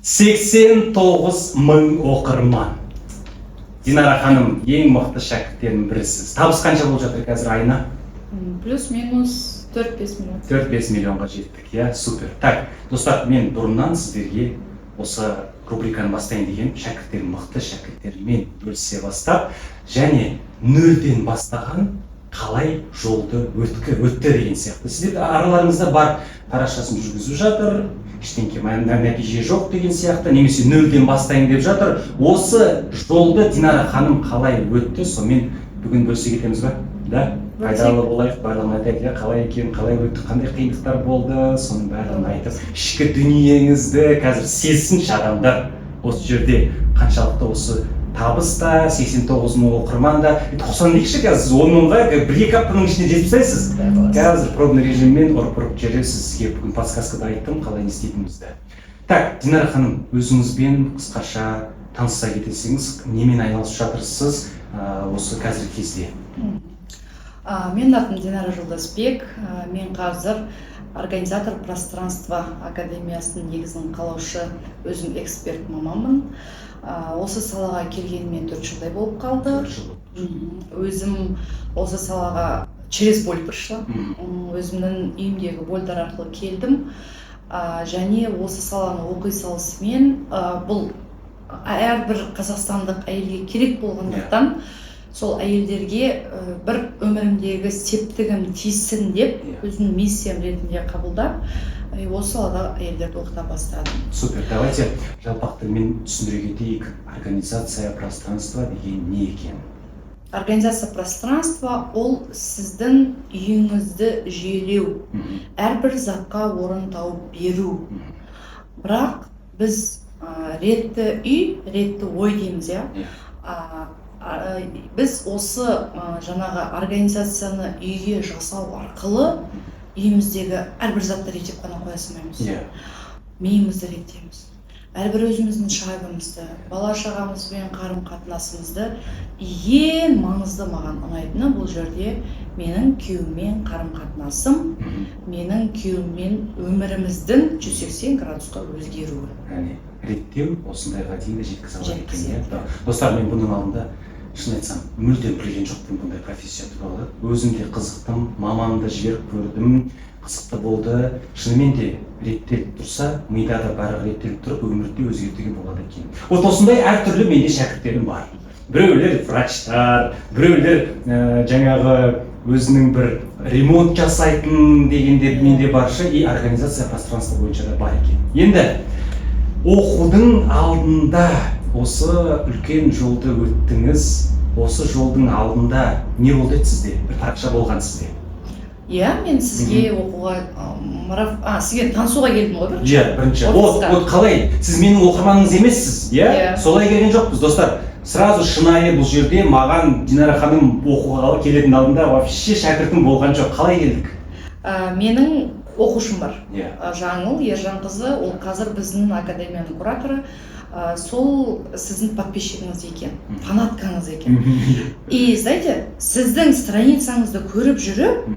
89 мың оқырман. Динара ханым, ең мықты шәкірттердің бірісіз. Табыс қанша болып жатыр қазір айына? Плюс-минус 4-5 миллион. 4-5 миллионға жеттік, иә, супер. Так, достар, мен бұрыннан сіздерге осы рубриканы бастайын деген, шәкірттерім, мықты шәкірттеріммен бөлісе бастап және нөлден бастаған, қалай жолды өтті деген сияқты. Сіздер араларыңызда бар, парақшасын жүргізіп жатыр, ештеңке нәтиже жоқ деген сияқты немесе нөлден бастайын деп жатыр. Осы жолды Динара ханым қалай өтті, сонымен бүгін бөлісе кетеміз ба, да? Пайдалы болайық, барлығын айтайық, иә, қалай екен, қалай өтті, қандай қиындықтар болды, соның барлығын айтып, ішкі дүниеңізді қазір сезсінші адамдар осы жерде. Қаншалықты осы табыс та, 89 мың оқырман да, 90 дейікші, қазір сіз 10 мыңға 1-2 аптаның ішінде жетіп тастайсыз. Қазір пробный режиммен ұрып ұрып жібересіз. Сізге бүгін подсказкада айттым қалай не істейтінімізді. Так, Динара ханым, өзіңізбен қысқаша таныса кетсеңіз, немен айналысып жатырсыз осы қазіргі кезде? Менің атым Динара Жолдасбек. Мен қазір организатор пространства академиясының негізін қалаушы, өзім эксперт маманмын. Осы салаға келгеніме 4 жылдай болып қалды. 4 жыл. Өзім осы салаға через боль пришла. Өзімнің үйімдегі больдар арқылы келдім. Және осы саланы оқи салысымен, бұл әрбір қазақстандық әйелге керек болғандықтан, сол әйелдерге бір өмірімдегі септігім тисін деп, өзімнің миссиям ретінде қабылдап, осы салада әйелдерді оқыта бастадым. Супер. Давайте жалпақ тілмен түсіндіре кетейік, организация пространства деген не екен? Организация пространства ол сіздің үйіңізді жүйелеу, әрбір затқа орын тауып беру. Бірақ біз ретті үй, ретті ой дейміз, иә. Иә. Біз осы жаңағы организацияны үйге жасау арқылы үйіміздегі әрбір затты реттеп қана қоя салмаймыз, миымызды реттейміз, әрбір өзіміздің шагымызды, бала шағамызбен қарым қатынасымызды. Ең маңызды, маған ұнайтыны бұл жерде менің күйеуіммен қарым қатынасым, менің күйеуіммен өміріміздің 180 градусқа өзгеруі. Яғни реттеу осындайға дейін де жеткізе алады екен, Жеткізеді. иә. Достар, мен бұның алдында, шын айтсам, мүлдем білген жоқпын бұндай профессия туралы. Өзім де қызықтым, мамамды жіберіп көрдім, қызықты болды. Шынымен де реттеліп тұрса, мида да барлығы реттеліп тұрып, өмірді де өзгертуге болады екен. Вот осындай әртүрлі менде шәкірттерім бар: біреулер врачтар, біреулер жаңағы өзінің бір ремонт жасайтын дегендер менде бар ше, и организация пространства бойынша да бар екен. Енді оқудың алдында осы үлкен жолды өттіңіз. Осы жолдың алдында не болды еді сізде? Бір парақша болған сізде. Иә, мен сізге оқуға сізге танысуға келдім ғой бірінші. Иә, бірінші вот. Офисқа. Вот қалай? Сіз менің оқырманыңыз емессіз, иә? Иә. Солай келген жоқпыз, достар. Сразу шынайы, бұл жерде маған Динара ханым оқуға келетін алдында вообще шәкіртім болған жоқ. Қалай келдік? Менің оқушым бар. Иә. Жаңыл Ержанқызы, ол қазір біздің академияның кураторы. Сол сіздің подписчигіңіз екен, фанаткаңыз екен. И знаете, сіздің страницаңызды көріп жүріп,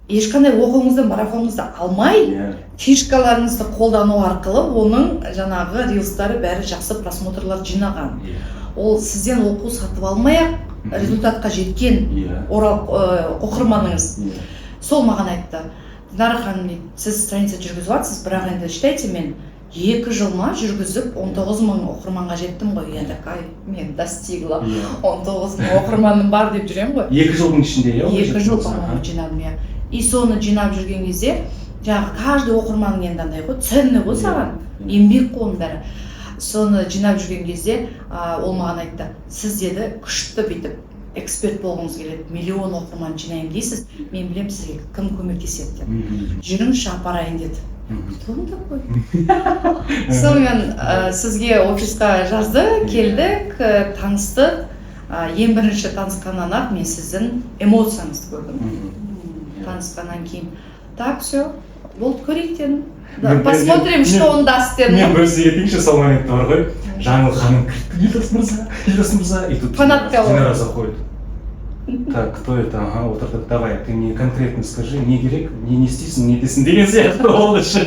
ешқандай оқуыңызды, марафоныңызды алмай, фишкаларыңызды қолдану арқылы оның жаңағы рилстары бәрі жақсы просмотрлар жинаған. Ол сізден оқу сатып алмай ақ результатқа жеткен орал оқырманыңыз. Сол маған айтты: «Динара ханым, – дейді, – сіз страница жүргізіп жатсыз, бірақ енді, считайте, мен 2 жыл ма жүргізіп, 19 мың оқырманға жеттім ғой». Я такая: «Мен достигла, 19 мың оқырманым бар», – деп жүремін ғой. 2 жылдың ішінде, иә, ол 2 жыл, жеттіңіз? по-моему, жинадым, иә. И соны жинап жүрген кезде жаңағы каждый оқырманың енді андай ғой, ценный ғой саған, еңбек қой оның бәрі. Соны жинап жүрген кезде ол маған айтты: «Сіз, – деді, – күшті бүйтіп эксперт болғыңыз келеді, миллион оқырман жинаймын дейсіз, мен білемін сізге кім көмектеседі», – деп. «Жүріңізші, апарайын», – деді. Кто он такой? Сонымен сізге офисқа жазды, келдік, таныстық. Ең бірінші танысқаннан ақ мен сіздің эмоцияңызды көрдім. Танысқаннан кейін: «Так, все, болды, көрейік», – дедім. Да, «Посмотрим, что он даст», – дедім. Мен бөлісе кетейінші, сол моментте бар ғой, Жаңыл ханым кірді: «Елдос мырза, Елдос мырза!» И тут Фанатка ғой. Динара заходит. Так, кто это? Ага, отырдық, давай, ты мне конкретно скажи, не керек, не істейсің, не етесің деген сияқты болды ше.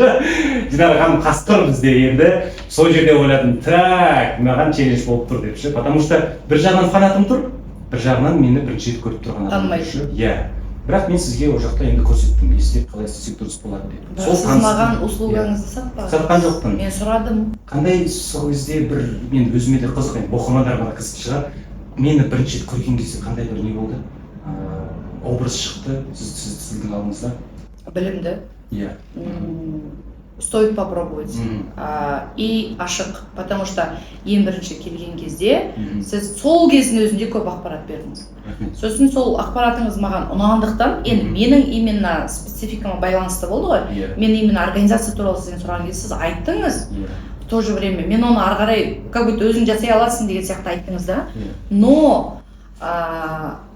Динара ханым қасқыр бізде. Енді сол жерде ойладым: так, маған челлендж болып тұр деп ше, потому что бір жағынан фанатым тұр, бір жағынан мені бірінші рет көріп тұрған адам Танымайды. ше. Иә, бірақ мен сізге ол жақта енді көрсеттім, не істеп, қалай істесек дұрыс болады деп. Бірақ сіз таныстық. маған услугаңызды сатпадыңыз. Сатқан жоқпын. Мен сұрадым. Қандай сол кезде бір, мен өзіме де қызық енді, оқырмандарға да қызық шығар, мені бірінші рет көрген кезде қандай бір не болды, образ шықты сіздің алдыңызда? Білімді. Стоит попробовать. И ашық, потому что ең бірінші келген кезде сіз сол кездің өзінде көп ақпарат бердіңіз. Рахмет. Сосын сол ақпаратыңыз маған ұнағандықтан, енді менің именно спецификама байланысты болды ғой. Мен именно организация туралы сізден сұраған кезде сіз айттыңыз. В то же время мен оны ары қарай как будто өзің жасай аласың деген сияқты айттыңыз да. Но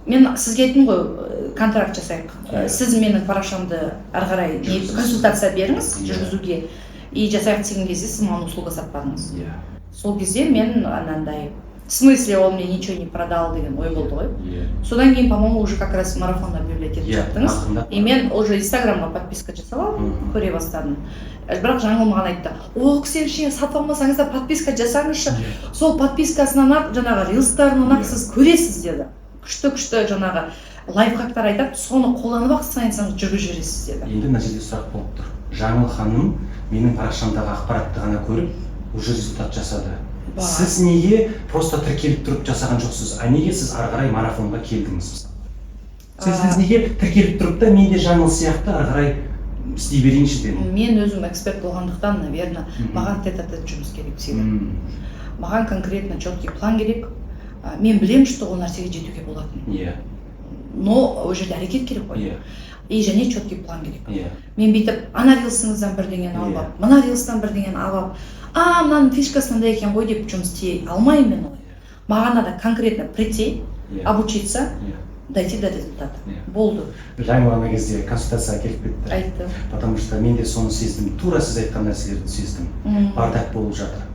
мен сізге айттым ғой, контракт жасайық. Сіз менің парақшамды ары қарай Жүргізесіз. консультация беріңіз жүргізуге и жасайық деген кезде сіз маған услуга сатпадыңыз. Сол кезде мен анандай, в смысле, он мне ничего не продал деген ой болды ғой. Содан кейін, по моему, уже как раз марафон объявлять етіп жаттыңыз. Ақырындап. И мен уже Инстаграмға подписка жасап алдым, көре бастадым. Бірақ Жаңыл маған айтты: ол кісі ештеңе сатып алмасаңыз да, подписка жасаңызшы, сол подпискасынан ақ, жаңағы рилстарынан ақ сіз көресіз деді, күшті күшті жаңағы лайфхактар айтады, соны қолданып ақ страницаңызды жүргізіп жібересіз деді. Енді мына жерде сұрақ болып тұр: Жаңыл ханым менің парақшамдағы ақпаратты ғана көріп, уже результат жасады. Бар. Сіз неге просто тіркеліп тұрып жасаған жоқсыз, а неге сіз ары қарай марафонға келдіңіз мысалы? Сіз неге тіркеліп тұрып та, мен де Жаңыл сияқты ары қарай істей берейінші дедім? Мен өзім эксперт болғандықтан, наверное, маған тет а тет жұмыс керек всегда. Маған конкретно четкий план керек. Мен білемін, что ол нәрсеге жетуге болатынын, но ол жерде әрекет керек қой. И және четкий план керек. Мен бүйтіп ана рилсыңыздан бірдеңені алып алып, мына рилстан бірдеңені алып алып, а мынаның фишкасы мынандай екен ғой деп жұмыс істей алмаймын мен олай. Маған надо конкретно прийти, обучиться, дойти до результата. Болды. Жаңыл ана кезде консультацияға келіп кетті. Айтты. Потому что мен де соны сездім, тура сіз айтқан нәрселерді сездім. Бардак болып жатыр.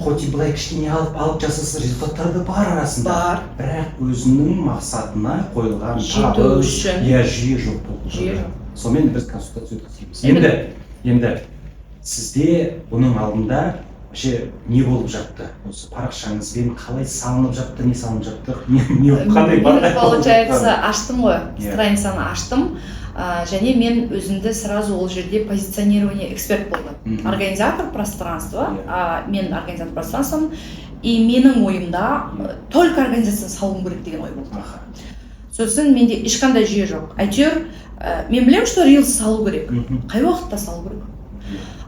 Хоть и былай кішкене алып алып жасаса, результаттары да бар арасында, Бар. бірақ өзінің мақсатына қойылған Жету табыс, үшін. иә, жүйе жоқ болып Жүйе тұрды. жоқ. Сонымен біз консультация өткіземіз. Енді сізде бұның алдында вообще не болып жатты? Осы парақшаңызбен қалай салынып жатты, не салынып жатты, не қандай Мен, бардак болып получается, жатқан? аштым ғой, страницаны аштым. Және мен өзімді сразу ол жерде позиционирование эксперт болды. Организатор пространства, мен организатор пространствомын, и менің ойымда только организацияны салуым керек деген ой болды. Сосын менде ешқандай жүйе жоқ. Әйтеуір мен білемін, что рилс салу керек. Қай уақытта салу керек?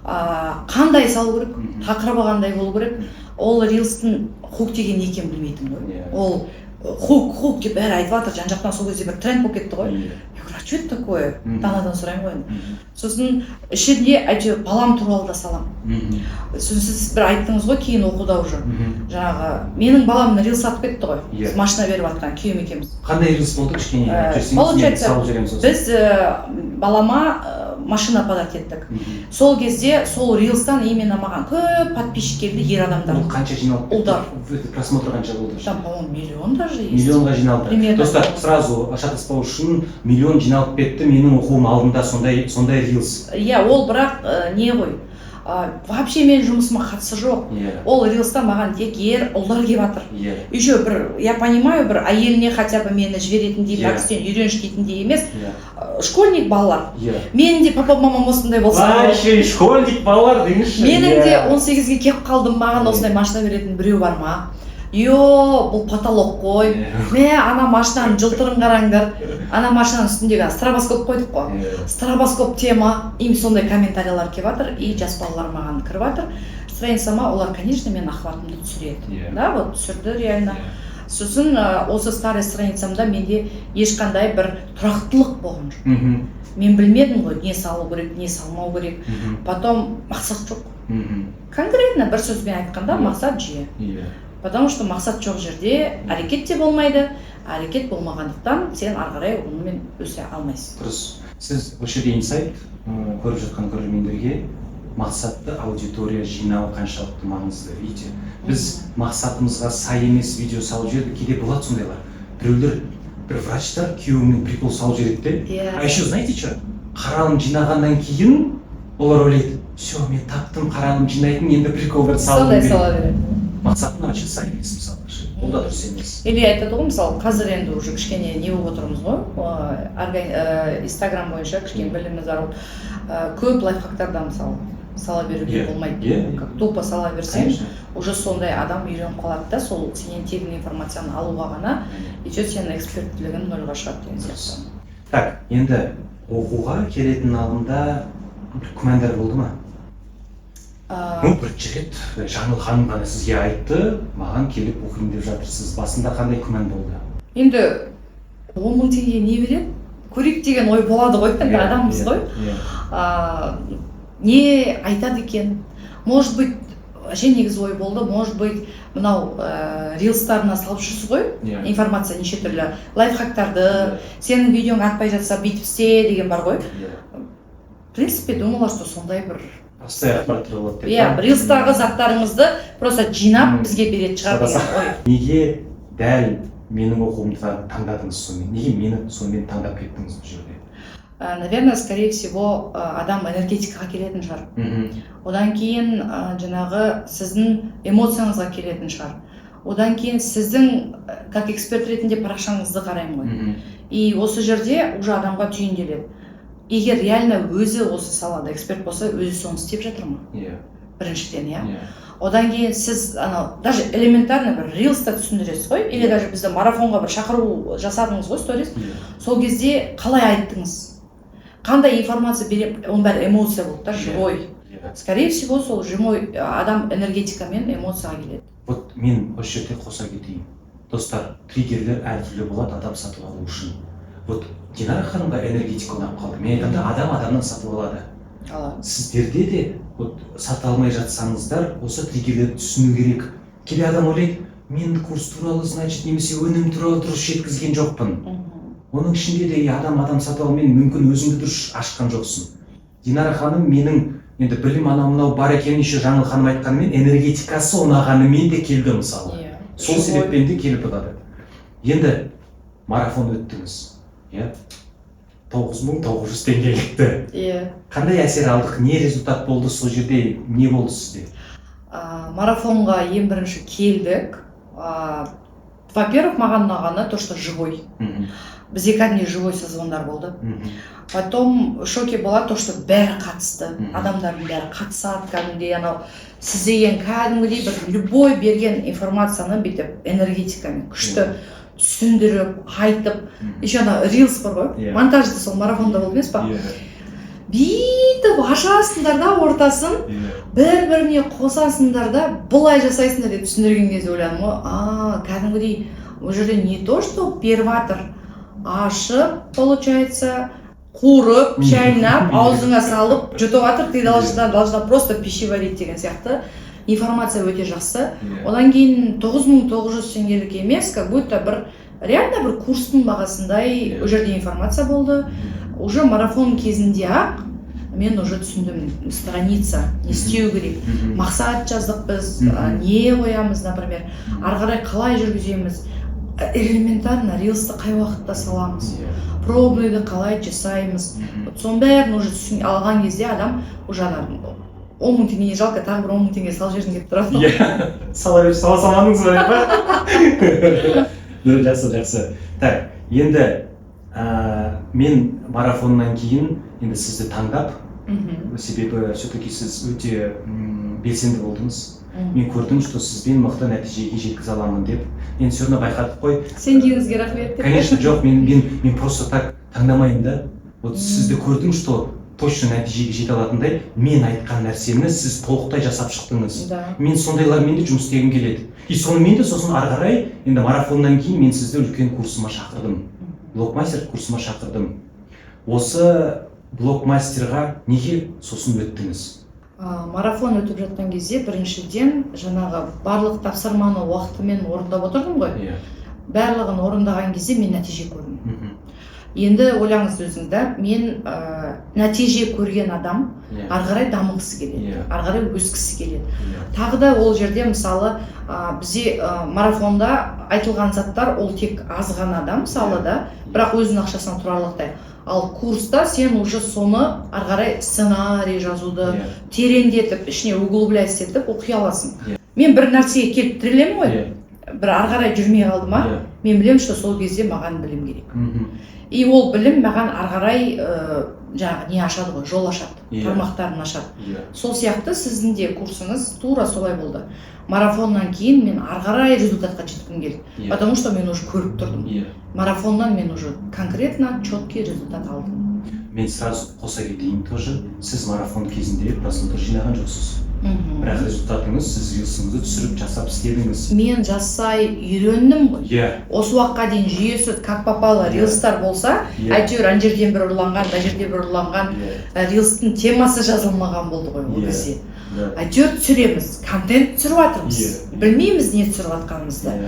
Қандай салу керек? Тақырыбы қандай болу керек? Ол рилстің хук деген не екенін білмейтін ғой. Ол хук, хук деп бәрі айтып жатыр жан жақтан, сол кезде бір тренд болып кетті ғой. Я говорю: а что это такое? Данадан сұраймын ғой енді. Сосын ішінде әйтеуір балам туралы да саламын. Сосын сіз бір айттыңыз ғой кейін оқуда уже, жаңағы менің балам рилс атып кетті ғой. Машина беріп жатқан күйеуім екеуміз. Қандай рилс болды, кішкене айтып жіберсеңіз, мен Получается, салып жіберемін сосын. біз балама машина подарить еттік. Сол кезде сол рилстан именно маған көп подписчик келді, ер адамдар. Ол қанша жиналып кетті? Ұлдар. Просмотр қанша болды? Там, по моему, миллион даже есть. Миллионға жиналды. Примерно. Достар, сразу шатаспау үшін, миллион жиналып кетті менің оқуым алдында сондай рилс. Иә, ол бірақ не ғой, вообще менің жұмысыма қатысы жоқ. Ол рилста маған тек ер ұлдар келіп жатыр. Еще бір, я понимаю, бір әйеліне хотя бы мені жіберетіндей, мына кісіден үйренші дейтіндей емес. Школьник балалар. Менің де папа мамам осындай болса. Вообще школьник балалар деңізші. Менің де 18-ге келіп қалдым, маған осындай машина беретін біреу бар ма? Йо, бұл потолок қой. Мә, ана машинаның жылтырын қараңдар, ана машинаның үстіндегі ана стробоскоп қойдық қой. Стробоскоп тема им. Сондай комментарийлер келіп жатыр, и жас балалар маған кіріп жатыр страницама. Олар, конечно, менің охватымды түсіреді. Да, вот түсірді реально. Сосын осы старый страницамда менде ешқандай бір тұрақтылық болған жоқ. Мен білмедім ғой, не салу керек, не салмау керек. Потом мақсат жоқ. Конкретно бір сөзбен айтқанда, мақсат, жүйе. Потому что мақсат жоқ жерде әрекет те болмайды, әрекет болмағандықтан сен ары қарай онымен өсе алмайсың. Дұрыс. Сіз осы жерде инсайт көріп жатқан көрермендерге: мақсатты аудитория жинау қаншалықты маңызды. Видите, біз мақсатымызға сай емес видео салып жібердік. Кейде болады сондайлар, біреулер Бір врачтар күйеуімен прикол салып жібереді де. А еще знаете что, қаралым жинағаннан кейін олар ойлайды: все, мен таптым қаралым жинайтын, енді приколдар салуым Сондай керек. Сала береді. Мақсатын ашылса емес, мысалы ше. Ол да дұрыс емес. Или айтады ғой, мысалы, қазір енді уже кішкене не болып отырмыз ғой, инстаграм бойынша кішкене біліміміз бар. Көп лайфхактарда, мысалы, сала беруге болмайды. Как тупо сала берсең, уже сондай адам үйреніп қалады да, сол сенен тегін информацияны алуға ғана, и все, сенің эксперттілігің нольға шығады деген сияқты. Так, енді оқуға келетін алдында бір күмәндар болды ма? Ну, бірінші рет Жаңыл ханым ғана сізге айтты, маған келіп оқимын деп жатырсыз. Басында қандай күмән болды? Енді 10 000 теңге не береді, көрейік деген ой болады ғой енді, адамбыз ғой. Не айтады екен, может быть, вообще негізі ой болды, может быть, мынау рилстарына салып жүрсіз ғой, информация, неше түрлі лайфхактарды, сенің видеоң атпай жатса, бүйтіп істе деген бар ғой. В принципе, думала, что сондай бір Простой ақпараттар болады деп иә па? Рилстағы заттарыңызды просто жинап, бізге беретін шығар Сауда. деген ой. Неге дәл менің оқуымды таңдадыңыз сонымен? Неге мені сонымен таңдап кеттіңіз бұл жерде? Наверное, скорее всего, адам энергетикаға келетін шығар. Одан кейін жаңағы сіздің эмоцияңызға келетін шығар. Одан кейін сіздің как эксперт ретінде парақшаңызды қараймын ғой. И осы жерде уже адамға түйінделеді: егер реально өзі осы салада эксперт болса, өзі соны істеп жатыр ма, біріншіден, иә. Одан кейін сіз анау даже элементарно бір рилста түсіндіресіз ғой, или даже бізді марафонға бір шақыру жасадыңыз ғой, сторис. Сол кезде қалай айттыңыз, қандай информация беремін, оның бәрі эмоция болды да, живой. Скорее всего, сол живой адам энергетикамен эмоцияға келеді. Вот мен осы жерде қоса кетейін, достар. Триггерлер әртүрлі болады адам сатып алу үшін. Вот Динара ханымға энергетика ұнап қалды. Мен айтамын да, адам адамнан сатып алады. Алады. Сіздерде де вот сата алмай жатсаңыздар, осы триггерлерді түсіну керек. Кейде адам ойлайды: мен курс туралы, значит, немесе өнім туралы дұрыс жеткізген жоқпын. Оның ішінде де адам сатып алумен мүмкін, өзіңді дұрыс ашқан жоқсың. Динара ханым менің енді білім, анау мынау бар екенін еще Жаңыл ханым айтқанымен, энергетикасы ұнағанымен де келді, мысалы. Сол Живой. себеппен де келіп жатады. Енді марафон өттіңіз, иә, 9900 теңгелікті. Иә. Қандай әсер алдық, не результат болды сол жерде, не болды сізде? Марафонға ең бірінші келдік. Во-первых, маған ұнағаны то, что живой. Бізде кәдімгідей живой созвондар болды. Потом в шоке болады то, что бәрі қатысты. Адамдардың бәрі қатысады кәдімгідей. Анау сіз деген кәдімгідей бір любой берген информацияны бүйтіп энергетикамен күшті түсіндіріп айтып, еще ана рилс бар ғой, монтажды сол марафонда болды емес па? Иә. Бүйтіп ашасыңдар да, ортасын бір біріне қосасыңдар да, былай жасайсыңдар деп түсіндірген кезде ойладым ғой: а кәдімгідей ол жерде не то что беріп жатыр, ашып, получается, қуырып, шайнап, аузыңа салып жұтып жатыр, ты должна просто пищеварить деген сияқты. Информация өте жақсы. Одан кейін 9900 теңгелік емес, как будто бір реально бір курстың бағасындай ол жерде информация болды. Уже марафон кезінде ақ мен уже түсіндім, страница не істеу керек, мақсат жаздық біз, не қоямыз, например, ары қарай қалай жүргіземіз, элементарно рилсті қай уақытта саламыз, пробныйды қалай жасаймыз. Вот соның бәрін уже алған кезде адам уже ана 10 000 теңге не жалко, тағы бір 10 000 теңге салып жібергім келіп тұрады. Иә, сала бер, сала салмадыңыз ба деп па? Жақсы, жақсы. Так, енді мен марафоннан кейін енді сізді таңдап, себебі все таки сіз өте белсенді болдыңыз. Мен көрдім, что сізбен мықты нәтижеге жеткізе аламын деп. Енді все равно байқадық қой. Сенгеніңізге рахмет деп. Конечно, жоқ, мен просто так таңдамаймын да. Вот сізді көрдім, что точно нәтижеге жете алатындай. Мен айтқан нәрсені сіз толықтай жасап шықтыңыз. Мен сондайлармен де жұмыс істегім келеді. И сонымен де сосын ары қарай енді марафоннан кейін мен сізді үлкен курсыма шақырдым, блокмастер курсыма шақырдым. Осы блокмастерға неге сосын өттіңіз? Марафон өтіп жатқан кезде, біріншіден, жаңағы барлық тапсырманы уақытымен орындап отырдым ғой. Барлығын орындаған кезде мен нәтиже көрдім. Енді ойлаңыз өзіңіз да, мен нәтиже көрген адам ары қарай дамығысы келеді, ары қарай өскісі келеді. Тағы да ол жерде, мысалы, бізде марафонда айтылған заттар ол тек аз ғана да, мысалы да, бірақ өзінің ақшасына тұрарлықтай. Ал курста сен уже соны ары қарай сценарий жазуды тереңдетіп, ішіне углублять етіп оқи аласың. Мен бір нәрсеге келіп тірелемін ғой, бір ары қарай жүрмей қалды ма, мен білемін, что сол кезде маған білім керек. И ол білім маған ары қарай жаңағы не ашады ғой, жол ашады, тармақтарын ашады. Сол сияқты сіздің де курсыңыз тура солай болды. Марафоннан кейін мен ары қарай результатқа жеткім келді, потому что мен уже көріп тұрдым. Марафоннан мен уже конкретно четкий результат алдым. Мен сразу қоса кетейін тоже: сіз марафон кезінде просмотр жинаған жоқсыз, бірақ результатыңыз, сіз рилсыңызды түсіріп, жасап істедіңіз. Мен жасай үйрендім ғой. Осы уақытқа дейін жүйесі как попало рилстар болса, әйтеуір ана жерден бір ұрланған, мына жерде бір ұрланған, рилстың темасы жазылмаған болды ғой ол кезде. Әйтеуір түсіреміз, контент түсіріп жатырмыз, білмейміз не түсіріп жатқанымызды.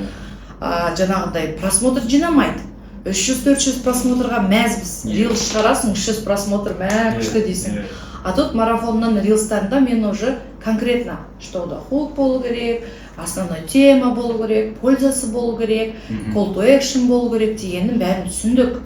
Жаңағыдай просмотр жинамайды, 300-400 просмотрға мәзбіз. Рилс шығарасың, 300 просмотр, мә, күшті дейсің. А тут марафонның рилстарында мен уже конкретно, что да хук болу керек, основной тема болу керек, пользасы болу керек, call to action болу керек дегеннің бәрін түсіндік.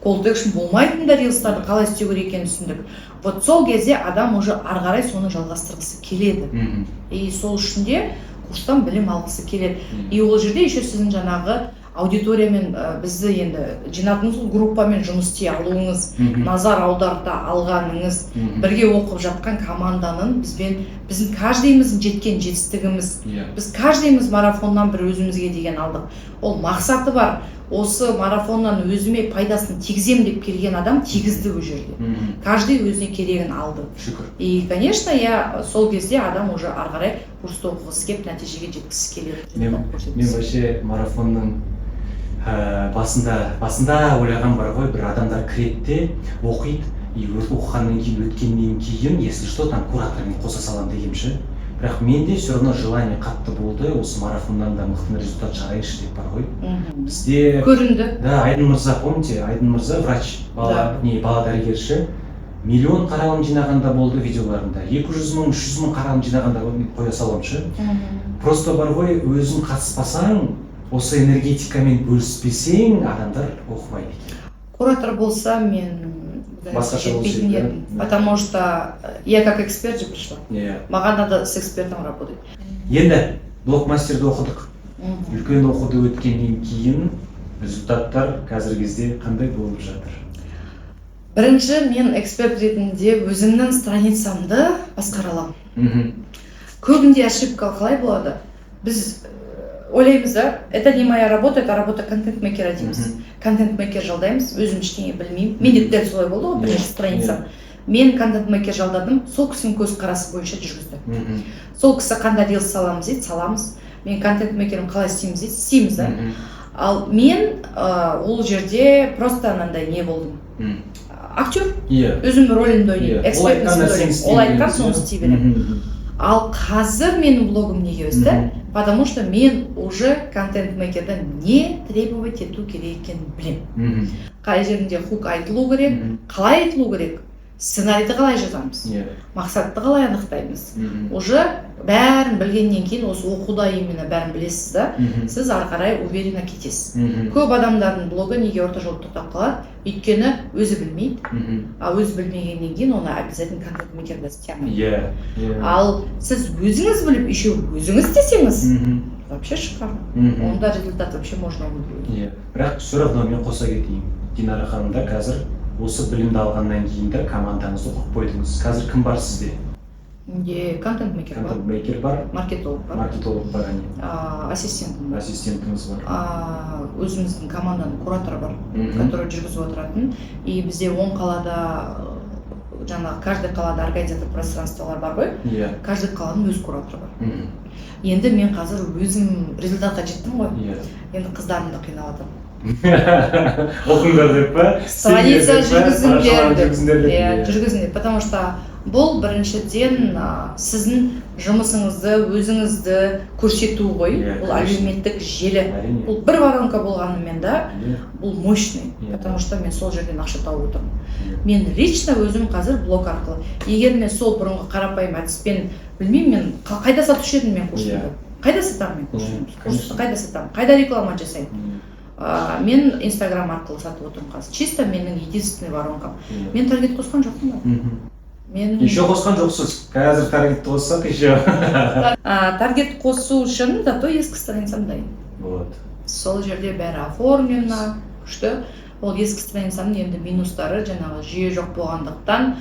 Call to action болмайтын да рилстарды қалай істеу керек екенін түсіндік. Вот сол кезде адам уже ары қарай соны жалғастырғысы келеді. И сол үшін де курстан білім алғысы келеді. И ол жерде еще сіздің жаңағы аудиториямен, бізді енді жинадыңыз ғой, группамен жұмыс істей алуыңыз, назар аударта алғаныңыз, бірге оқып жатқан команданың бізбен, біздің каждыйымыздың жеткен жетістігіміз. Біз каждыйымыз марафоннан бір өзімізге деген алдық. Ол мақсаты бар, осы марафоннан өзіме пайдасын тигіземін деп келген адам тигізді ол жерде. Каждый өзіне керегін алды. Шүкір. И, конечно, я сол кезде адам уже ары қарай курсты оқығысы келіп, нәтижеге жеткісі келеді, результат көрсеткісі. Мен вообще марафонның басында ойлаған бар ғой, бір адамдар кіреді де оқиды и оқығаннан кейін, өткеннен кейін, если что, там куратормен қоса саламын дегенмін ше. Бірақ менде все равно желание қатты болды, осы марафоннан да мықты результат шығарайыншы деп бар ғой. Бізде Көрінді. Да, Айдын мырза, помните, Айдын мырза, врач, бала не, бала дәрігерші, миллион қаралым жинағанда болды видеоларында, 200 000, 300 000 қаралым жинағанда болды, мен қоя саламын ше. Просто бар ғой, өзің қатыспасаң, осы энергетикамен бөліспесең, адамдар оқымайды екен. Куратор болса, мен Басқаша болушы жетпейтін еді, да? едім, потому что я как эксперт же пришла. Маған надо с экспертом работать. Енді блогмастерді оқыдық. Үлкен оқуды өткеннен кейін результаттар қазіргі кезде қандай болып жатыр? Бірінші мен эксперт ретінде өзімнің страницамды басқара аламын. Көбінде ошибка қалай болады? Біз ойлаймыз да, это не моя работа, это работа контент-мейкера дейміз. Контент-мейкер жалдаймыз, өзім ештеңе білмеймін. Менде дәл солай болды ғой. Бірінші страницам, мен контент-мейкер жалдадым, сол кісінің көзқарасы бойынша жүргізді. Сол кісі қандай рилс саламыз дейді, саламыз. Мен контент-мейкерім қалай істейміз дейді, істейміз да. Ал мен ол жерде просто анандай не болдым, актер, өзім рөлімді ойнаймын, Ол айтқан экспертностьті нәрсені ойнаймын. істей Ол айтқан, береміз, соны иә? істей беремін. Ал қазір менің блогым неге өсті? Потому что мен уже контент-мейкерден не требовать ету керек екенін білемін. Қай жерінде хук айтылу керек, қалай айтылу керек, сценарийді қалай жазамыз, мақсатты қалай анықтаймыз. Уже бәрін білгеннен кейін, осы оқуда именно бәрін білесіз да, сіз ары қарай уверенно кетесіз. Көп адамдардың блогы неге орта жолда тоқтап қалады? Өйткені өзі білмейді. А өзі білмегеннен кейін оны обязательно контент мейкерде істей алмайды. иә иә Ал сіз өзіңіз біліп, еще өзіңіз істесеңіз, вообще шикарно. Онда результат вообще можно удвоить. Иә, бірақ все равно мен қоса кетейін, Динара ханым да, қазір осы білімді алғаннан кейін де командаңызды құрып қойдыңыз. Қазір кім бар сізде? Менде контент мейкер бар. Контент мейкер бар. Маркетолог бар. Маркетолог бар, әне. Ассистентім бар. Ассистентіңіз бар. Өзіміздің команданың кураторы бар, который жүргізіп отыратын. И бізде 10 қалада, жаңағы каждый қалада организатор пространстволар бар ғой, каждый қаланың өз кураторы бар. Енді мен қазір өзім результатқа жеттім ғой. Енді қыздарымды қинап жатырмын. Оқыңдар деп па? Страница Істеңдер деп па? жүргізіңдер Парақшаларын деп. жүргізіңдер деп. Иә, жүргізіңдер, потому что Бұл біріншіден сіздің жұмысыңызды, өзіңізді көрсету ғой. Иә, Бұл конечно. әлеуметтік желі. Әрине. Бұл бір воронка болғанымен да, бұл мощный, потому что мен сол жерден ақша тауып отырмын. Мен лично өзім қазір блог арқылы, егер мен сол бұрынғы қарапайым әдіспен, білмеймін, мен қайда сатушы едім мен курсымды? Қайда сатамын мен курсымды? Конечно. Курсты қайда сатамын, қайда реклама жасаймын? Мен Инстаграм арқылы сатып отырмын қазір, чисто менің единственный воронкам. Мен таргет қосқан жоқпын ғой. Мен Еще қосқан жоқсыз. Қазір таргетті қоссақ еще. Таргет қосу үшін зато ескі страницам дайын. Вот. Сол жерде бәрі оформлено, күшті. Ол ескі страницамның енді минустары: жаңағы жүйе жоқ болғандықтан,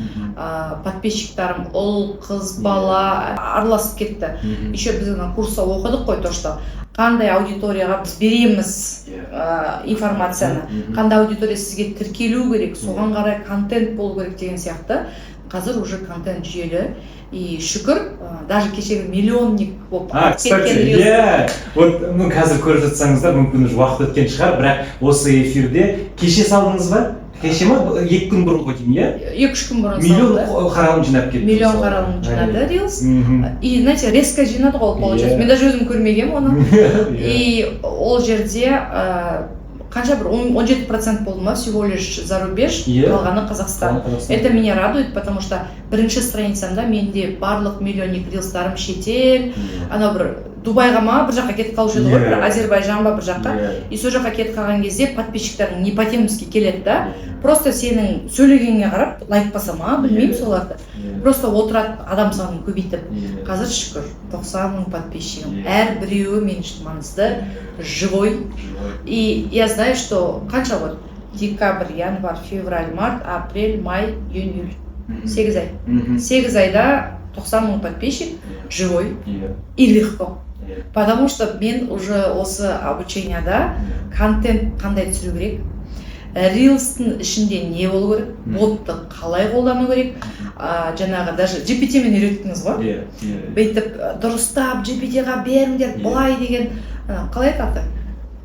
подписчиктарым ұл, қыз, бала араласып кетті. Еще біз ана курста оқыдық қой, то что қандай аудиторияға біз береміз информацияны, қандай аудитория сізге тіркелу керек, соған қарай контент болу керек деген сияқты. Қазір уже контент жүйелі и шүкір, даже кешегі миллионник болып А, кеткен кстати, рилс. иә, вот, ну, қазір көріп жатсаңыздар, мүмкін, уже уақыт өткен шығар, бірақ осы эфирде кеше салдыңыз ба? Кеше ма? 2 күн бұрын ғой деймін, иә? 2-3 күн бұрын Миллион салды. қаралым жинап кетті. Миллион мысалы. қаралым жинады рилс. И знаете, резко жинады ғой ол, получается. Мен даже өзім көрмегенмін оны. И ол жерде қанша, бір 17% болды ма, всего лишь за рубеж, қалғаны Қазақстан. Қазақстан. Это меня радует, потому что бірінші страницамда менде барлық миллионник рилстарым шетел, анау бір Дубайға ма, бір жаққа кетіп қалушы еді ғой, бір Әзербайжан ба, бір жаққа. И сол жаққа кетіп қалған кезде подписчиктерің не по-темски келеді да, просто сенің сөйлегеніңе қарап лайк баса ма, білмеймін, соларды. Просто отырады адам санын көбейтіп. Қазір шүкір, 90 мың подписчигім. Әрбіреуі мен үшін маңызды, живой. Живой. И я знаю, что қанша, вот декабрь, январь, февраль, март, апрель, май, июнь, июль. 8 ай. 8 айда 90 мың подписчик живой и легко. Потому что мен уже осы обученияда контент қандай түсіру керек, рилстің ішінде не болу керек, ботты қалай қолдану керек, жаңағы даже GPT мен үйреттіңіз ғой. Иә, иә. Бүйтіп дұрыстап GPT-ға беріңдер, былай деген, қалай айтады?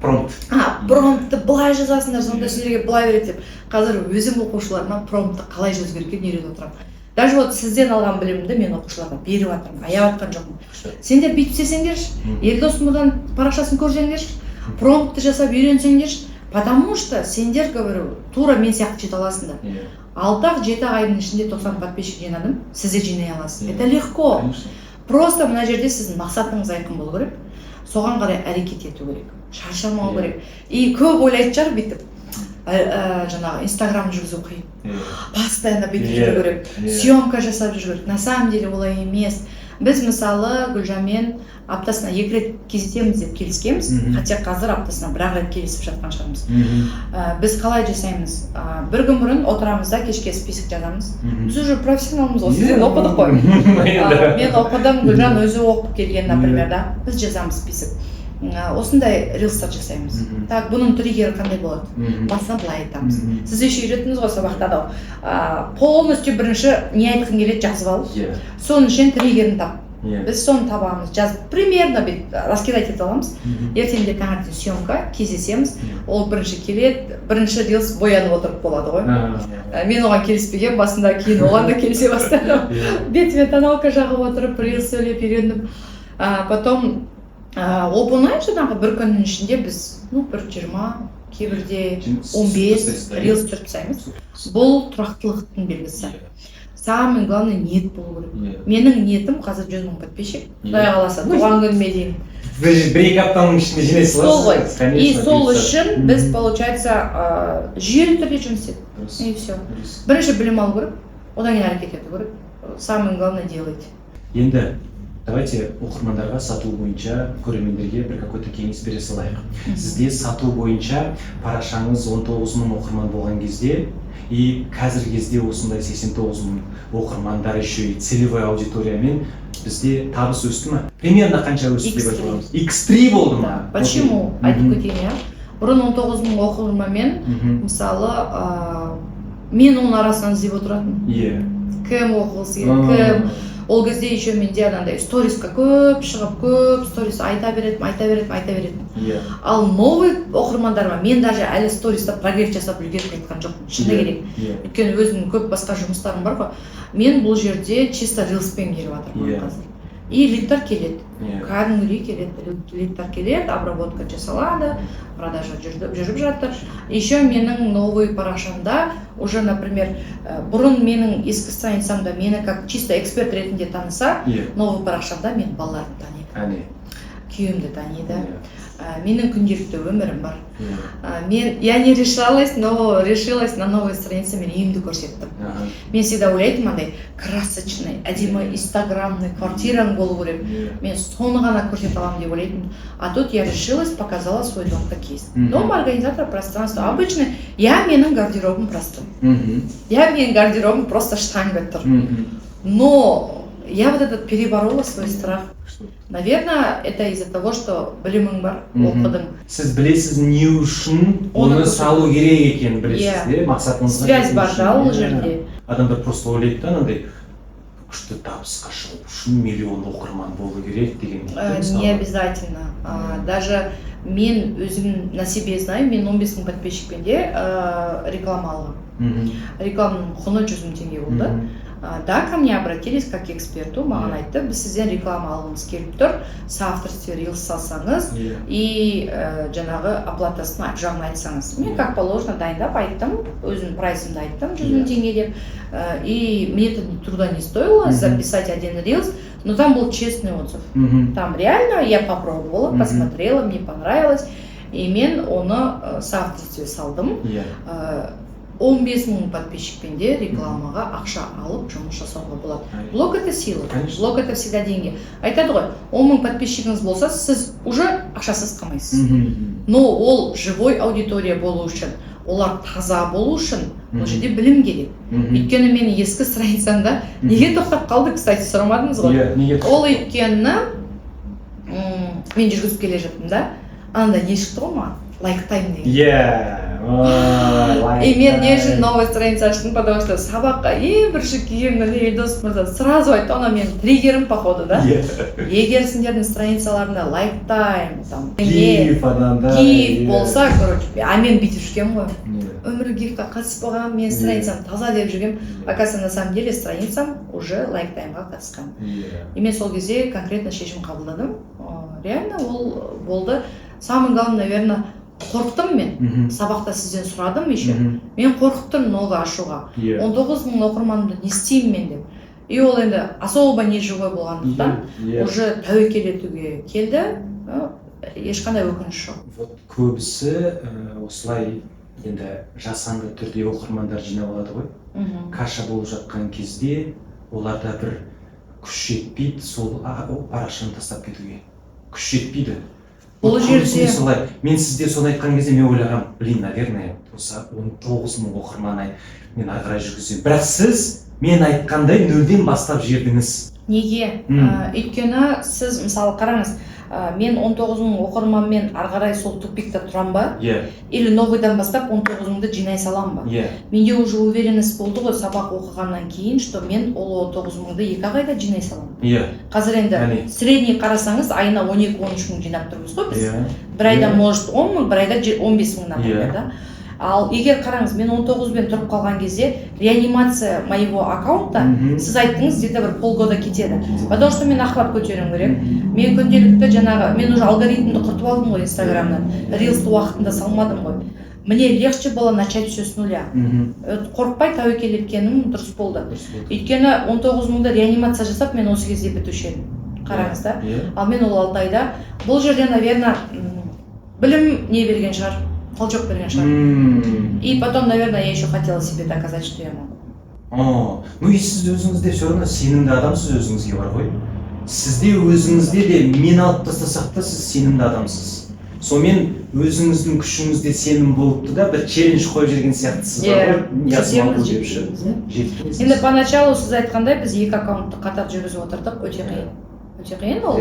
Промпт. А, промптты былай жазасыңдар, сонда сендерге былай береді деп. Қазір өзім оқушыларыма промптты қалай жазу керек екенін үйретіп отырамын. Даже вот сізден алған білімімді мен оқушыларға беріп жатырмын, аяп жатқан жоқпын. Сендер бүйтіп істесеңдерші, Елдос Мырзаның парақшасын көрсеңдерші, промптты жасап үйренсеңдерші, потому что сендер, говорю, тура мен сияқты жете аласыңдар. 6 ақ, 7 ақ айдың ішінде 90 подписчик жинадым, сіз де жинай аласыз. Это легко. Просто мына жерде сіздің мақсатыңыз айқын болу керек, соған қарай әрекет ету керек, шаршамау керек. И көп ойлайтын шығар бүйтіп, жаңағы Инстаграм жүргізу қиын, постоянно бүйтіп жүру керек, съемка жасап жүру керек. На самом деле олай емес. Біз, мысалы, Гүлжанмен аптасына екі рет кездесеміз деп келіскенбіз, хотя қазір аптасына бір ақ рет кездесіп жатқан шығармыз. Біз қалай жасаймыз? Бір күн бұрын отырамыз да, кешке список жазамыз. Біз уже профессионалмыз ғой, сізден оқыдық қой. Мен оқыдым, Гүлжан өзі оқып келген, например, да. Біз жазамыз список. Осындай рилстар жасаймыз. Так, бұның триггері қандай болады? Басынан былай айтамыз. Сіз еще үйреттіңіз ғой сабақта да. Полностью бірінші не айтқың келеді, жазып ал. Соның ішінен триггерін тап. Біз соны табамыз, жазып, примерно бүйтіп раскидать ете аламыз. Ертеңінде таңертең съемка, кездесеміз. Ол бірінші келеді, бірінші рилс боянып отырып болады ғой. Мен оған келіспеген басында, кейін оған да келісе бастадым. Бетіме тоналка жағып отырып, рилс сөйлеп үйрендім. Потом оп оңай, жаңағы бір күннің ішінде біз, ну, бір 20, кейбірде 15 рилс түсіріп тастаймыз. Бұл тұрақтылықтың белгісі. Самый главный ниет болу керек. Менің ниетім қазір 100 мың подписчик. Құдай қаласа, туған күніме дейін. Бір екі аптаның ішінде жинай Сол ғой. саласыз, конечно, И сол бұйырса. үшін біз, получается, жүйелі түрде жұмыс істедік. И все. Бірінші білім алу керек, одан кейін әрекет ету керек. Самое главное — делать. Енді давайте оқырмандарға сату бойынша, көрермендерге бір какой то кеңес бере салайық. Сізде сату бойынша парақшаңыз 19 мың оқырман болған кезде и қазіргі кезде осындай 89 мың оқырмандар, еще и целевой аудиториямен бізде табыс өсті ма? Примерно қанша өсті деп X3. айта аламыз? X3 болды ма? Да. Почему? Айтып кетейін, иә. Бұрын 19 мың оқырманмен, мысалы, мен оның арасынан іздеп отыратынмын. Кім оқығысы келеді, кім. Ол кезде еще менде анандай сторисқа көп шығып, көп сторис айта беретінмін, айта беретінмін, айта беретінмін. Ал новый оқырмандарыма мен даже әлі сториста прогрев жасап үлгеріп жатқан жоқпын, шыны керек. Өйткені өзімнің көп басқа жұмыстарым бар ғой. Мен бұл жерде чисто рилспен келіп жатырмын қазір. И лидтар келеді. Кәдімгідей келеді, лидтар келеді, обработка жасалады, продажа жүріп жатыр. Еще менің новый парақшамда уже, например, бұрын менің ескі страницамда мені как чисто эксперт ретінде таныса, новый парақшамда мен балаларым таниды, күйеуім де таниды. Менің күнделікті өмірім бар. Мен, я не решалась, но решилась на новой странице, мен үйімді көрсеттім. Мен всегда ойлайтынмын, андай красочный, әдемі инстаграмный квартираң болу керек, мен соны ғана көрсете аламын деп ойлайтынмын. А тут я решилась, показала свой дом как есть. Дом организатора пространства обычный. Я, менің гардеробым простой, я, менің гардеробым просто штанга тұр. Но я вот этот переборола свой страх. Наверное, это из-за того, что білімің бар, оқыдың. Сіз білесіз, не үшін оны оны көрсету. Салу керек екенін білесіз, Иә. де, мақсатыңызға Связь жету бар үшін. да ол жерде. Адамдар просто ойлайды да, анандай күшті табысқа шығу үшін миллион оқырман болу керек деген дейді да, мысалы. Не обязательно. Даже мен өзім на себе знаю, мен 15 мың подписчикпен де реклама алғанмын. Рекламаның құны 100 мың теңге болды. Да, ко мне обратились как к эксперту, маған айтты: «Біз сізден реклама алғымыз келіп тұр, соавторстве рилс салсаңыз и жаңағы оплатасын жағын айтсаңыз». Мен, как положено, дайындап айттым, өзімнің прайсымды айттым, 100 мың теңге деп. И мне это труда не стоило записать один рилс, но там был честный отзыв. Там реально я попробовала, посмотрела, мне понравилось, и мен оны соавторстве салдым. 15 мың подписчикпен де рекламаға ақша алып жұмыс жасауға болады. Блог — это сила. Блог — это всегда деньги. Айтады ғой, 10 мың подписчигіңіз болса, сіз уже ақшасыз қалмайсыз. Но ол живой аудитория болу үшін, олар таза болу үшін бұл жерде білім керек. Өйткені менің ескі страницамда неге тоқтап қалды, кстати, сұрамадыңыз ғой. Иә, неге? Ол өйткені мен жүргізіп келе жаттым да, анда не шықты ғой маған, лайк тайм деген. Иә. Ой, И мен не үшін лайк. новый страница аштым? Потому что сабаққа ең бірінші келгенімде Елдос мырза сразу айтты, ана менің триггерім, походу, да. Егер сендердің страницаларында лайк тайм там не Гиф анандай. Гиф болса, короче, а мен бүйтіп жүргенмін ғой, өмірі гифқа қатыспағанмын мен, страницам таза деп жүргенмін. Оказывается, на самом деле страницам уже лайк таймға қатысқан. И мен сол кезде конкретно шешім қабылдадым. Реально ол болды. Самое главное, наверное, қорықтым мен. Сабақта сізден сұрадым еще. Мен қорқып тұрмын новый ашуға. 19 мың оқырманымды не істеймін мен деп. И ол енді особо не живой болғандықтан, уже тәуекел етуге келді. Ешқандай өкініш жоқ. Вот көбісі осылай енді жасанды түрде оқырмандар жинап алады ғой. Каша болып жатқан кезде оларда бір күш жетпейді сол о, парақшаны тастап кетуге күш жетпейді. Бұл Вот жерде- көбісінде солай. Мен сізде соны айтқан кезде мен ойлағанмын: блин, наверное, осы 19 мың оқырман мен ары қарай жүргіземін. Бірақ сіз мен айтқандай нөлден бастап жібердіңіз. Неге? Өйткені сіз, мысалы, қараңыз, мен 19 мың оқырманмен ары қарай сол тупикта тұрамын ба или новыйдан бастап 19 мыңды жинай саламын ба? Менде уже уверенность болды ғой сабақ оқығаннан кейін, что мен ол 19 мыңды 2-ақ айда жинай саламын. Қазір енді средний қарасаңыз, айына 12-13 мың жинап тұрмыз ғой біз. Бір айда может 10 мың, бір айда 15 мың, например, да. Ал егер қараңыз, мен 19-бен тұрып қалған кезде реанимация моего аккаунта, сіз айттыңыз, где-то бір полгода кетеді, потому что мен охват көтеруім керек, мен күнделікті жаңағы, мен уже алгоритмді құртып алдым ғой инстаграмнан, рилсті уақытында салмадым ғой. Мне легче было начать все с нуля. Қорықпай тәуекел еткенім дұрыс болды. Дұрыс болды. Өйткені 19 мыңды реанимация жасап, мен осы кезде бітуші едім, қараңыз да. Ал мен ол 6 айда, бұл жерде, наверное, білім не берген шығар, толчок берген шығар. И потом, наверное, я еще хотела себе доказать, что я могу. О, ну и сіз өзіңіз де все равно сенімді адамсыз өзіңізге, бар ғой. Сізде өзіңізде де, мен алып тастасақ та, сіз сенімді адамсыз. Сонымен өзіңіздің күшіңізде сенім болыпты да, бір челлендж қойып жіберген сияқтысыз бар ғой. Я смогу Жетеміз, деп ше. жеткенбіз, иә. Жеттіңіз. Енді поначалу, сіз айтқандай, біз екі аккаунтты қатар жүргізіп отырдық, өте қиын. Өте қиын ол.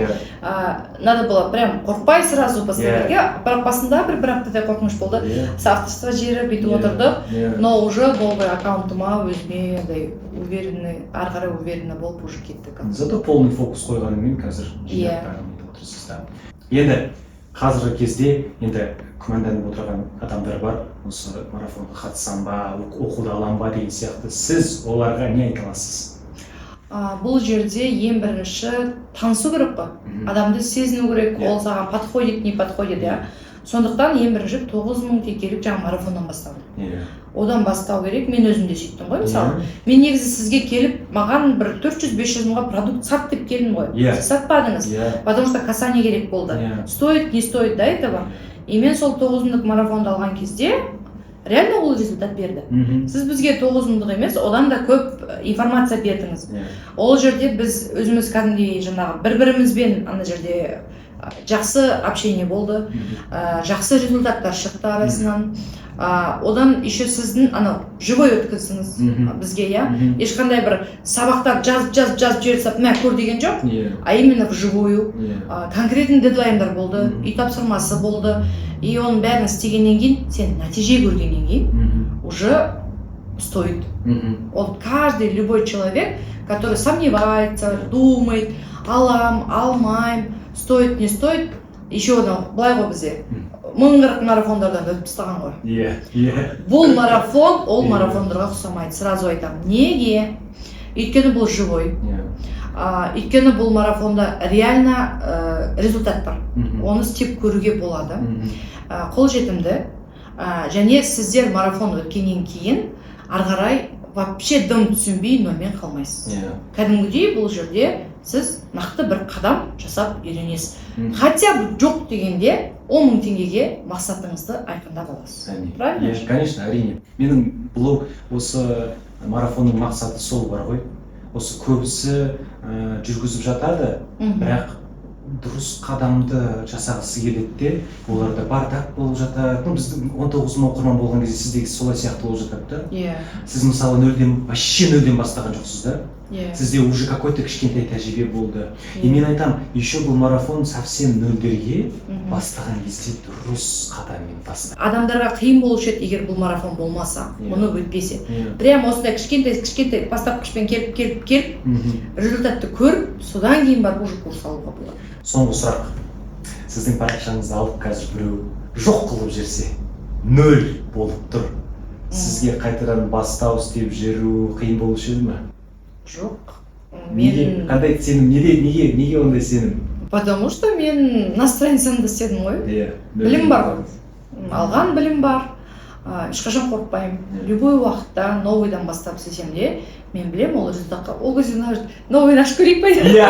Надо было прям қорықпай сразу бастау керек, иә. Бірақ басында бір аптадай қорқыныш болды. Авторство жіберіп, бүйтіп отырдық. Но уже новый аккаунтыма өзіме андай уверенный, ары қарай уверенно болып уже кеттік. Зато полный фокус қойғанымен қазір жинақтарын нетіп отырсыз да. Енді қазіргі кезде енді күмәнданып отырған адамдар бар, осы марафонға қатысам ба, оқуды аламын ба деген сияқты. Сіз оларға не айта аласыз? Бұл жерде ең бірінші танысу керек қой, адамды сезіну керек, ол саған подходит, не подходит, иә. Сондықтан ең бірінші 9000 теңгелік жаңағы марафоннан бастадым. Одан бастау керек. Мен өзім де сөйттім ғой. Мысалы, мен негізі сізге келіп, маған бір 400-500 мыңға продукт сат деп келдім ғой. Сіз сатпадыңыз, потому что касание керек болды, стоит, не стоит до этого. И мен сол 9000-дық марафонды алған кезде реально ол результат берді. Сіз бізге 9000-дық емес, одан да көп информация бердіңіз. Ол жерде біз өзіміз кәдімгідей жаңағы бір бірімізбен ана жерде жақсы общение болды, жақсы результаттар шықты арасынан. Одан еще сіздің анау живой өткіздіңіз бізге, иә. Ешқандай бір сабақтар жазып, жазып, жазып жібере салып, мә, көр деген жоқ, а именно вживую. Конкретный дедлайндар болды, үй тапсырмасы болды. И оның бәрін істегеннен кейін, сен нәтиже көргеннен кейін уже стоит. Вот каждый, любой человек, который сомневается, думает, алам, алмайм, стоит, не стоит, еще анау былай ғой, бізде 1040 марафондардан өтіп тастаған ғой. иә иә Бұл марафон ол марафондарға ұқсамайды, сразу айтамын. Неге? Өйткені бұл живой. Өйткені бұл марафонда реально результат бар, оны істеп көруге болады, қолжетімді, және сіздер марафон өткеннен кейін ары қарай вообще дым түсінбей, нольмен қалмайсыз. Кәдімгідей бұл жерде сіз нақты бір қадам жасап үйренесіз. Хотя бы жоқ дегенде 10 000 теңгеге мақсатыңызды айқындап аласыз. Әне. Правильно Иә, же? конечно, әрине. Менің бұл осы марафонның мақсаты сол бар ғой. Осы көбісі жүргізіп жатады, бірақ дұрыс қадамды жасағысы келеді де, оларда бардак болып жатады. Ну, біздің 19 мың оқырман болған кезде сіздегі солай сияқты болып жатады да. Сіз, мысалы, нөлден, вообще нөлден бастаған жоқсыз да. Сізде уже какой-то кішкентай тәжірибе болды. И мен айтамын, еще бұл марафон совсем нөлдерге бастаған кезде дұрыс қадаммен баста. Адамдарға қиын болушы еді, егер бұл марафон болмаса, мұны өтпесе. Прям осындай кішкентай кішкентай бастапқышпен келіп, келіп, келіп, результатты көріп, содан кейін барып уже курс алуға болады. Соңғы сұрақ. Сіздің парақшаңызды алып, қазір біреу жоқ қылып жіберсе, нөл болып тұр. Сізге қайтадан бастау, істеп жүру қиын болушы еді ме? Жоқ. Неге? Мен Қандай сенім? Неге, неге, неге ондай сенім? Потому что мен на страницамда істедім ғой. Білім бар ғой. Алған білім бар. Ешқашан қорықпаймын. Любой уақытта новыйдан бастап істесем де, мен білемін ол результатқа. Ол кезде новыйын ашып көрейік па? Иә.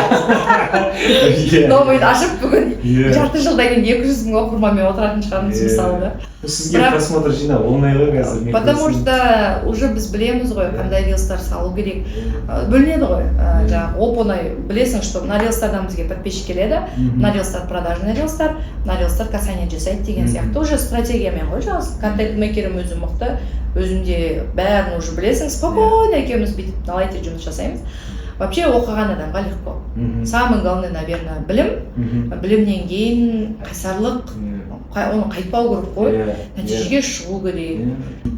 Новыйын ашып, бүгін жарты жылдан кейін 200 000 оқырманмен отыратын шығармыз, мысалы да. Сізге Бірақ просмотр жинау оңай ғой қазір, мен потому көрсем. что уже біз білеміз ғой, қандай рилстар салу керек. Бөлінеді ғой. Жаңағы оп оңай білесің, что мына рилстардан бізге подписчик келеді, мына рилстар продажный рилстар, мына рилстар касание жасайды деген сияқты. Уже стратегиямен ғой. Жаңағы контент мейкерім өзім мықты, өзім де бәрін уже білесің. Спокойно екеуміз бүйтіп на лайте жұмыс жасаймыз. Вообще оқыған адамға легко. Самый главный, наверное, білім. Білімнен кейін қайсарлық, оны қайтпау керек қой, нәтижеге шығу керек.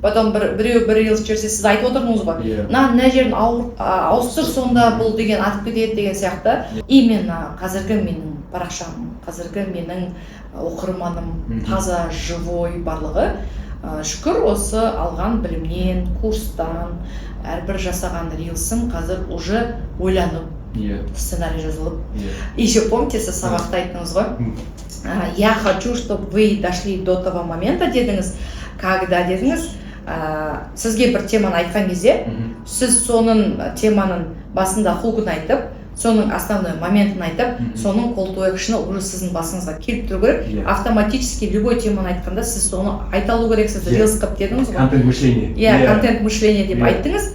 Потом бір біреу бір рилс жіберсе, сіз айтып отырдыңыз ғой, мына жерін ауыстыр, сонда бұл деген атып кетеді деген сияқты. Именно қазіргі менің парақшам, қазіргі менің оқырманым таза, живой барлығы. Шүкір, осы алған білімнен, курстан, әрбір жасаған рилсым қазір уже ойланып, сценарий жазылып. Еще помните, сіз сабақта айттыңыз ғой, «Я хочу, чтобы вы дошли до того момента» дедіңіз, когда дедіңіз, сізге бір теманы айтқан кезде, сіз соның теманың басында хугын айтып, соның основной моментін айтып, соның call to action уже сіздің басыңызға келіп тұру керек. Автоматически любой теманы айтқанда сіз соны айта алу керексіз, рилс қылып дедіңіз ғой. Контент мышление. Иә, контент мышление деп айттыңыз.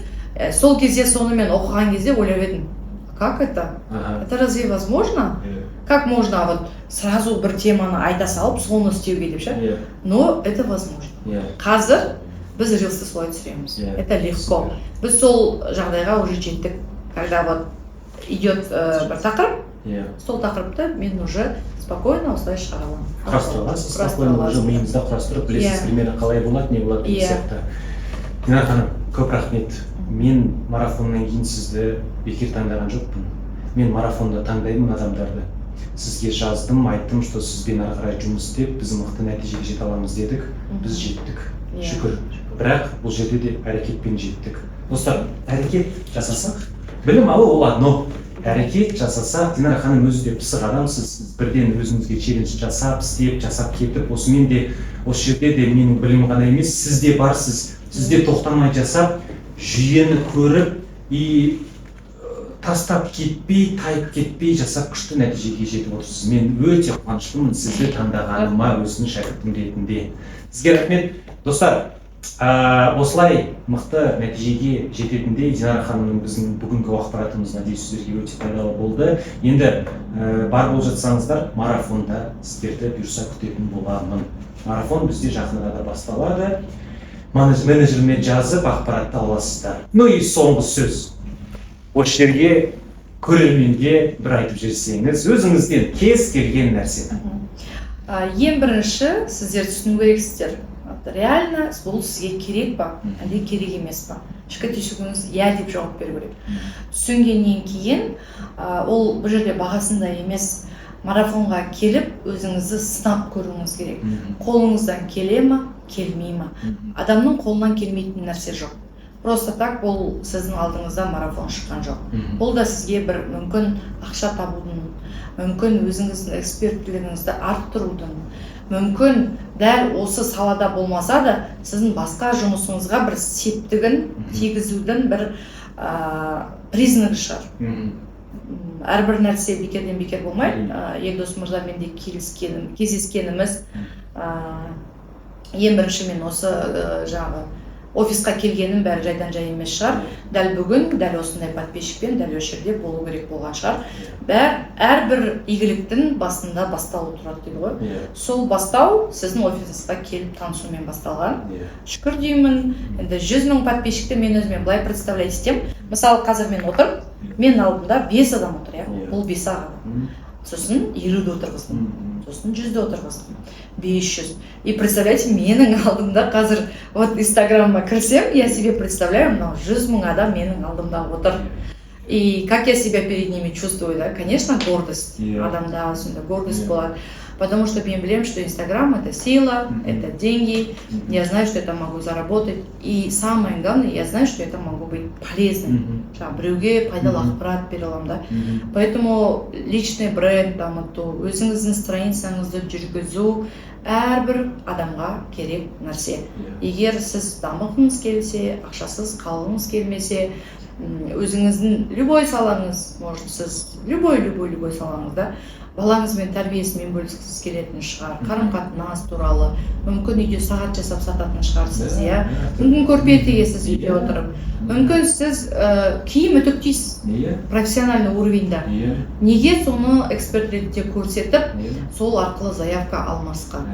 Сол кезде соны мен оқыған кезде ойлап едім: как это, это разве возможно, как можно вот сразу бір теманы айта салып, соны істеуге деп ше. Но это возможно. Қазір біз рилсті солай түсіреміз. Это легко. Супер. Біз сол жағдайға уже жеттік, когда вот идет бір тақырып. Сол тақырыпты мен уже спокойно осылай шығара аламын. Құрастыра аласыз. Құрастыра Спокойно уже аласыз. миыңызда құрастырып білесіз примерно қалай болады, не болады деген сияқты. Динара ханым, көп рахмет. Мен марафоннан кейін сізді бекер таңдаған жоқпын. Мен марафонда таңдаймын адамдарды. Сізге жаздым, айттым, что сізбен ары қарай жұмыс істеп, біз мықты нәтижеге жете аламыз дедік. Біз жеттік, шүкір. Бірақ бұл жерде де әрекетпен жеттік, достар. Әрекет жасасақ, білім алу ол одно, әрекет жасасақ. Динара ханым өзі де пысық адамсыз. Сіз бірден өзіңізге челлендж жасап, істеп, жасап кетіп, осымен де, осы жерде де менің білімім ғана емес, сіз де барсыз. Сіз де тоқтамай жасап, жүйені көріп и тастап кетпей, тайып кетпей жасап, күшті нәтижеге жетіп отырсыз. Мен өте қуаныштымын сізді таңдағаныма өзімнің шәкіртім ретінде. Сізге рахмет, достар. Осылай мықты нәтижеге жететіндей Динара ханымның біздің бүгінгі ақпаратымыз, надеюсь, сіздерге өте пайдалы болды. Енді бар болып жатсаңыздар, марафонда сіздерді бұйырса күтетін боламын. Марафон бізде жақын арада басталады. Менеджермен жазып, ақпаратты аласыздар. Ну и соңғы сөз, осы жерге көрерменге бір айтып жіберсеңіз өзіңізден кез келген нәрсені. Ең бірінші сіздер түсіну керексіздер. Вот реально бұл сізге керек па, әлде керек емес па? Ішкі түйсігіңіз иә деп жауап беру керек. Түсінгеннен кейін ол бұл жерде бағасында емес, марафонға келіп, өзіңізді сынап көруіңіз керек. Қолыңыздан келе ма, келмей ма? Адамның қолынан келмейтін нәрсе жоқ. Просто так бұл сіздің алдыңызда марафон шыққан жоқ. Бұл да сізге бір мүмкін ақша табудың, мүмкін өзіңіздің эксперттілігіңізді арттырудың, мүмкін дәл осы салада болмаса да, сіздің басқа жұмысыңызға бір септігін тигізудің бір признагы шығар. Әрбір нәрсе бекерден бекер болмайды. Елдос мырзамен де келіскенім, кездескеніміз, ең бірінші мен осы жаңағы офисқа келгенім бәрі жайдан жай емес шығар. Дәл бүгін, дәл осындай подписчикпен дәл осы жерде болу керек болған шығар. Әрбір игіліктің басында басталу тұрады дейді ғой. Сол бастау сіздің офисіңізге келіп танысумен басталған. Шүкір деймін. Енді 100 000 подписчикті мен өзіме былай представлять етемін. Мысалы, қазір мен отырмын, менің алдымда бес адам отыр, иә. Бұл бес ақ адам. Сосын 50-ді отырғыздым, сосын 100-ді отырғыздым, 500. И представляете, менің алдымда қазір, вот инстаграмыма кірсем, я себе представляю, мынау 100 000 адам менің алдымда отыр. И как я себя перед ними чувствую, да? Конечно, гордость. Адамда сондай гордость болады, потому что мен білемін, что инстаграм — это сила, это деньги. Я знаю, что это могу заработать, и самое главное, я знаю, что это могу быть полезным, жаңағы біреуге пайдалы ақпарат бере аламын да. Поэтому личный бренд дамыту, өзіңіздің страницаңызды жүргізу әрбір адамға керек нәрсе. Егер сіз дамығыңыз келсе, ақшасыз қалғыңыз келмесе, өзіңіздің любой салаңыз, может, сіз любой, любой, любой салаңызда балаңызбен тәрбиесімен бөліскіңіз келетін шығар, қарым қатынас туралы, мүмкін, үйде сағат жасап сататын шығарсыз, иә, мүмкін, көрпе тігесіз үйде отырып, мүмкін, сіз киім үтіктейсіз профессиональный уровеньда. Неге соны эксперт ретінде көрсетіп, сол арқылы заявка алмасқа?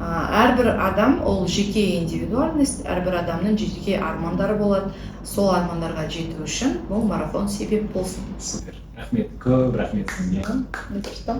Әрбір адам ол жеке индивидуальность, әрбір адамның жеке армандары болады. Сол армандарға жету үшін бұл марафон себеп болсын. Супер, рахмет, көп рахмет сізге. Не то что.